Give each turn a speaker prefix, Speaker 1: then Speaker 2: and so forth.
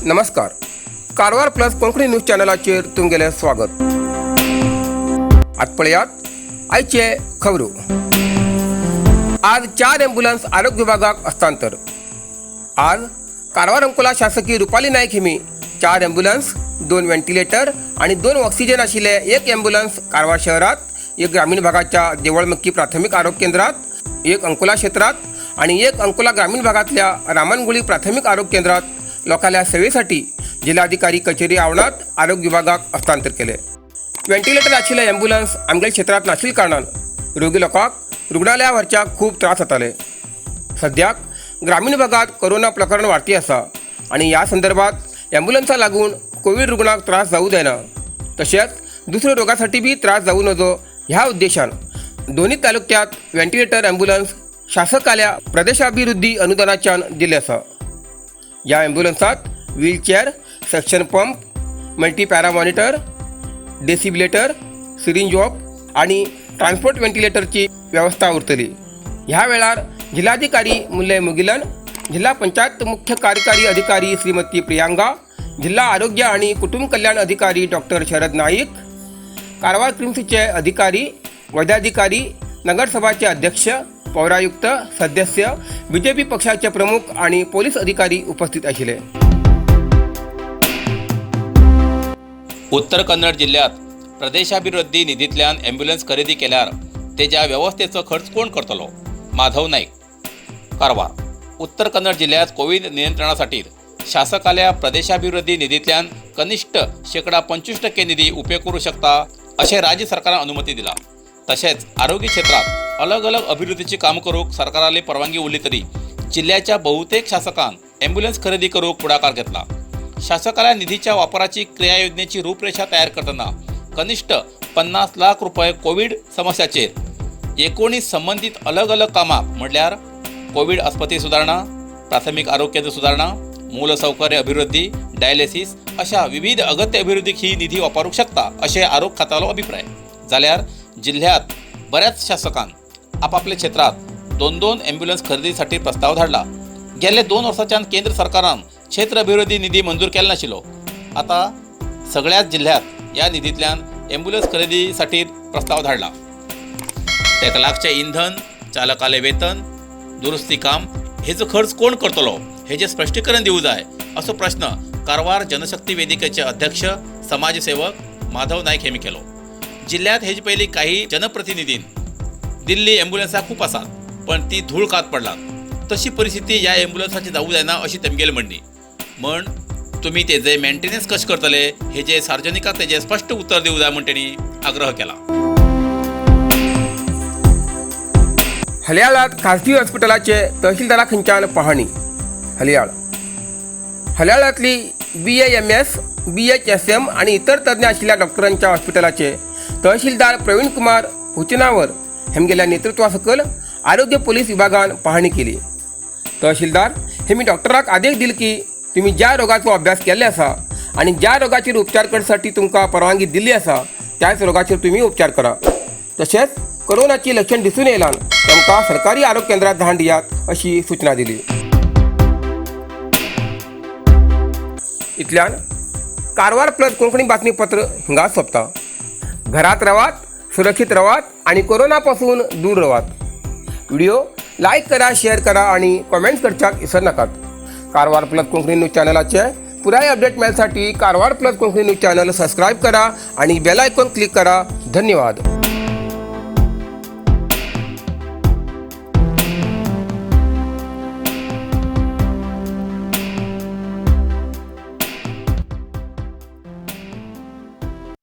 Speaker 1: नमस्कार, Karwar plus Konkani news चॅनलाचेर तुमगेलें स्वागत. आतां पळयात आयचे खबरो. आज 4 ॲम्ब्युलन्स आरोग्य विभागाक हस्तांतर. आज कारवार अंकोला शासकीय रुपाली नायक हेमी 4 ॲम्ब्युलन्स, 2 व्हेंटिलेटर आणि 2 ऑक्सिजन आशिल्ले एक ॲम्ब्युलन्स कारवार शहरात, एक ग्रामीण भागाच्या देवळमक्की प्राथमिक आरोग्य केंद्रात, एक अंकोला क्षेत्रात आणि एक अंकोला ग्रामीण भागातल्या रामनगुळी प्राथमिक आरोग्य केंद्रात लोकांच्या सेवेसाठी जिल्हाधिकारी कचेरी आव्हानात आरोग्य विभागाक हस्तांतर केले. व्हेंटिलेटर आशिल्ले ॲम्ब्युलन्स आमगेल्या क्षेत्रात नाशिल्ल्या कारणान रोगी लोकांक रुग्णालया व्हरच्याक खूब त्रास जाताले. सद्याक ग्रामीण भागात कोरोना प्रकरण वाडती आसा आनी ह्या संदर्भात ॲम्ब्युलन्सा लागून कोवीड रुग्णाक त्रास जावं जायना, तशेंच दुसऱ्या रोगासाठी बी त्रास जावं नजो ह्या उद्देशान दोन्ही तालुक्यात व्हेंटिलेटर ॲम्ब्युलन्स शासकाल्या प्रदेशाभिवृद्धी अनुदानाच्यान दिले आसा. ह्या ॲम्ब्युलन्सात wheelchair, suction pump, multipara monitor, defibrillator, syringe pump आणि ट्रान्सपोर्ट व्हेंटिलेटरची व्यवस्था उरतली. ह्या वेळार जिल्हाधिकारी मुल्लय मुगिलन, जिल्हा पंचायत मुख्य कार्यकारी अधिकारी श्रीमती प्रियांगा, जिल्हा आरोग्य आणि कुटुंब कल्याण अधिकारी डॉक्टर शरद नाईक, कारवार क्रिम्सचे अधिकारी, वैद्याधिकारी, नगरसभाचे अध्यक्ष, पौरायुक्त, सदस्य, बीजेपी पक्षाचे प्रमुख आणि पोलीस अधिकारी उपस्थित आशिल्ले.
Speaker 2: उत्तर कन्नड जिल्ह्यात प्रदेशाभिवृद्धी निधींतल्यान ॲम्ब्युलन्स खरेदी केल्यार तेज्या वेवस्थेचो खर्च कोण करतलो? माधव नाईक, कारवार. उत्तर कन्नड जिल्ह्यात कोवीड नियंत्रणासाठी शासकाल्या प्रदेशाभिवृद्धी निधींतल्यान कनिष्ठ 25% निधी उपयोग करू शकता अशें राज्य सरकारान अनुमती दिला. तशेंच आरोग्य क्षेत्रात अलग अलग अभिवृद्धीची काम करूंक सरकाराली परवानगी उरली तरी जिल्ह्याच्या बहुतेक शासकान ॲम्ब्युलन्स खरेदी करूंक पुढाकार घेतला. शासकाला निधीच्या वापराची क्रियायोजनेची रूपरेषा तयार करताना कनिष्ठ 50 लाख रुपये कोवीड समस्याचेर 19 संबंदीत अलग अलग कामाक म्हणल्यार कोवीड आस्पती सुदारणा, प्राथमिक आरोग्य केंद्र सुदारणा, मूलसौकर्य अभिवृद्धी, डायलिसिस अशा विविध अगत्य अभिवृद्धीक ही निधी वापरूंक शकता अशें आरोग्य खात्यालो अभिप्राय. जाल्यार जिल्ह्यात बऱ्याच शासकान आपापल्या क्षेत्रात 2-2 ॲम्ब्युलन्स खरेदीसाठी प्रस्ताव धाडला. गेले 2 वर्साच्यान केंद्र सरकारान क्षेत्र अभिवृद्धी निधी मंजूर केला नाशिल्लो. आता सगळ्याच जिल्ह्यात या निधींतल्यान ॲम्ब्युलन्स खरेदीसाठी प्रस्ताव धाडला. ताका लागचें इंधन, चालकाले वेतन, दुरुस्ती काम हेचो खर्च कोण करतलो हेजें स्पश्टीकरण दिवं जाय असो प्रश्न कारवार जनशक्ती वेदिकेचे अध्यक्ष समाजसेवक माधव नाईक हेमी केलो. जिल्ह्यात हेजे पयलीं काही जनप्रतिनिधीन दिल्ली ॲम्ब्युलन्सां खूब आसात पण ती धूळ खात पडलात, तशी परिस्थिती ह्या ॲम्ब्युलन्साची जावूं जायना अशी तेमगेली म्हणणी. म्हण तुमी तेजे मेंटेनन्स कशें करतले हेजे सार्वजनिकाक तेजें स्पश्ट उत्तर दिवं जाय म्हण तेणी आग्रह केला.
Speaker 1: हलयाळात खासगी हॉस्पिटलाचे तहसीलदारा खंयच्यान पाहणी. हलयाळ हलयाळांतली बीएएमएस, बीएचएसएम आणि इतर तज्ज्ञ आशिल्ल्या डॉक्टरांच्या हॉस्पिटलाचे तहसीलदार प्रवीण कुमार हुचनावर हेमगेल्या नेतृत्वा सकयल आरोग्य पोलीस विभागान पाहणी केली. तहसीलदार हे मी डॉक्टराक आदेश दिले की तुम्ही ज्या रोगाचो अभ्यास केल्ले आसा आणि ज्या रोगाचेर उपचार करसाठी तुमकां परवानगी दिल्ली आसा त्याच रोगाचेर तुम्ही उपचार करा, तशेंच कोरोनाची लक्षण दिसून येयलान तांकां सरकारी आरोग्य केंद्रात धाडून दियात अशी सूचना दिली. इतल्यान कारवार प्लस कोंकणी बातमीपत्र हिंगा सोंपता. घरात रावात, सुरक्षित रावात आणि कोरोनापासून दूर रावात. व्हिडिओ लायक करा, शेअर करा आणि कमेंट्स करच्याक विसर नाकात. कारवार प्लस कोंकणी न्यूज चॅनलाचे पुराय update मेळसाठी Karwar plus Konkani news channel subscribe करा आणि बेल आयकॉन क्लिक करा. धन्यवाद.